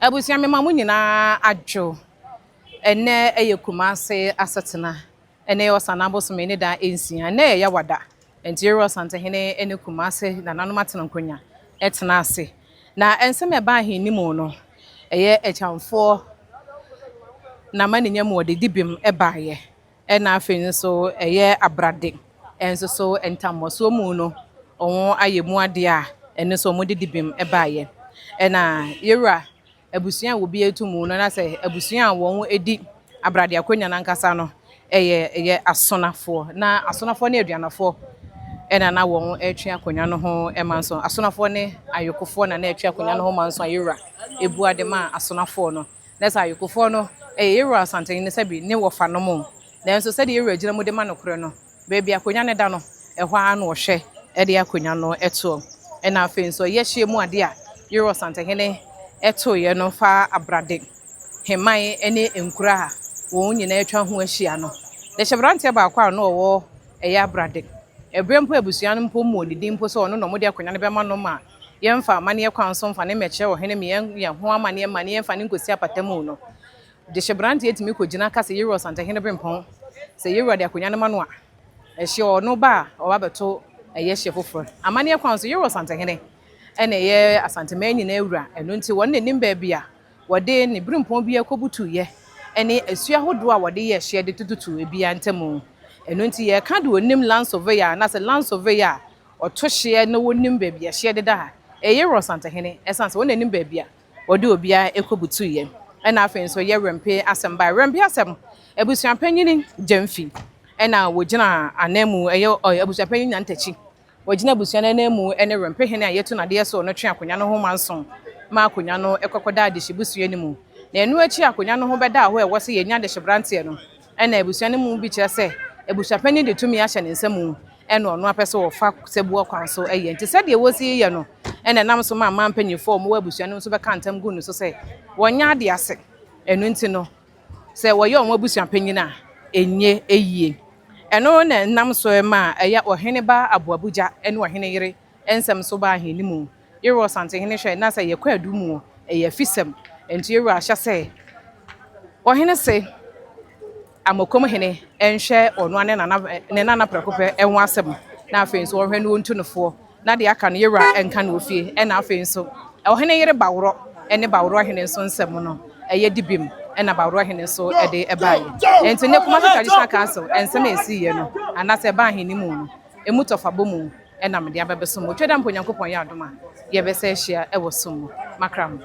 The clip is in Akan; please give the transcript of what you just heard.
Abusua mema mo nyinaa adwo. Ɛnnɛ yɛ Kumase asetena. Ɛnnɛ yɛ Ɔsannaa bosome ne da nsia. Ɛnnɛ yɛ Yawada. Nti Yɛwura Ɔsantehene ne Kumase nananom atena nkonya tena ase. Na nsɛm a ɛbaa ahenni mu no, ɛyɛ Akyamfoɔ n'amanenya mu wɔde di bem baeɛ. Ɛna afei nso ɛyɛ abrade nso so ntammɔsoɔ mu no, wɔayɛ mu adeɛ a ɛno nso wɔde di bem baeɛ. Ɛna Yɛwura abusua a obi atu mu no na sɛ abusua a wɔdi abrade akonnwa no ankasa no yɛ ɛyɛ asonafoɔ. Na asonafoɔ ne aduanafoɔ ɛna na wɔn retwe akonnwa no ho ma nso. Asonafoɔ ne ayokofoɔ na na ɛtwe akonnwa no ho ma nso a Yɛwura ebu ade ma asonafoɔ no. Na sɛ ayokofoɔ no ɛyɛ Yɛwura Asantehene sɛbi ne wɔfa nom. Nanso sɛdeɛ Yɛwura gyina mu de ma nokorɛ no, baabi akonnwa no da no, ɛhɔ ara na ɔhwɛ de akonnwa no toɔ. Ɛna afei nso ɛyɛ hyeɛ mu adeɛ a Yɛwura Ɔsantehene toeɛ no fa abrade, heman ne nkuro a wɔn nyinaa atwa ho ahyia no. Na hyɛ aberanteɛ baako a na ɔwɔ ɛyɛ abrade. Ɛberɛ mpo abusua no mpo mmɔɔ ne din mpo sɛ ɔno na wɔde akonnwa no bɛma no ma yɛmfa amanneɛ kwan so mfa ne mmɛkyerɛ ɔhene ma yɛn ho amanneɛ ma ne yɛmfa ne nkɔsi apata mu no. Dehye beranteɛ tumi kɔgyina ka sɛ Yɛwura Ɔsantehene Berempɔn, sɛ Yɛwura de akonnwa no ma no a, ɛhyeɛ ɔno ba a ɔba bɛto ɛyɛ hyeɛ foforɔ. Amanneɛ kwan so Yɛwura Ɔsantehene ɛna ɛyɛ Asanteman nyinaa wura, ɛno nti wɔn na nim baabi a wɔde ne berempɔn bi akɔbutuiɛ ɛne asuo ahodoɔ a wɔde yɛ hyeɛ de tututu ebiara ntam. Ɛno nti yɛka de onim land surveyor anaasɛ land surveyor a ɔto hyeɛ na wɔnim baabi a hyeɛ deda a, ɛyɛ Yɛwura Ɔsantehene ɛsiane sɛ wɔn na nim baabi a wɔde obiara kɔbutuiɛ. Ɛna afei nso yɛ Wɛmpe asɛm bae. Wɛmpe asɛm, abusuapanyin Gyamfi ɛna wɔgyina ananmu, ɛyɛ abusuapanyin Nyantakyi. Wɔgyina abusua no ananmu ne Wɛmpe hene a yɛatu n'adeɛ so no twe akonnwa no ho manson ma akonnwa no kɔkɔda adehyebusua no mu. Na ɛno akyi akonnwa no ho bɛda hɔ a ɛwɔ sɛ yɛnya adehyeberanteɛ no, ɛna abusua no mu bi kyerɛ sɛ abusuapanyin de tumi ahyɛ ne nsa mu ɛna ɔno apɛ sɛ wɔfa sɛboɔ kwan so ɛyɛ. Nti sɛdeɛ wɔsi yɛ no, ɛna ɛnam so ma mmaa mpanyinfoɔ a wɔwɔ abusua no nso bɛka ntam gu no so sɛ wɔnyɛ ade ase. Ɛno nti no, sɛ wɔyɛ wɔn abusuapanyin a, ɛnyɛ yie. Ɛno na ɛnam so ma ɛyɛ ɔhene ba Aboabugya ne ɔhene yere nsɛm so ba ahenni mu. Yɛwura Ɔsantehene hwɛ na sɛ yɛkɔ adu mu ɛyɛ afisɛm. Nti yɛwura ahyɛ sɛ ɔhene se Amokom hene nhwɛ ɔno ne nana ne nana prɛko pɛ ho asɛm na afei nso ɔhwɛ no ɔntu no foɔ na deɛ aka no yɛwura nka no ofie. Ɛna afei nso ɔhene yere Baworɔ ne Baworɔ hene nso nsɛm no ɛyɛ di bim ɛna Baworɔ hene nso ɛde ɛbaeɛ. Nti ne Kumasi Traditional Council nsɛm a ɛsiiɛ no anaasɛ ɛbaa ahenni mu no emu tɔfabɔ mu ɛna mede abɛbɛso mu. Otwa da mpo Onyankopɔn yɛ adom a yɛbɛsɛ ahyia ɛwɔ som mu. Makra mo.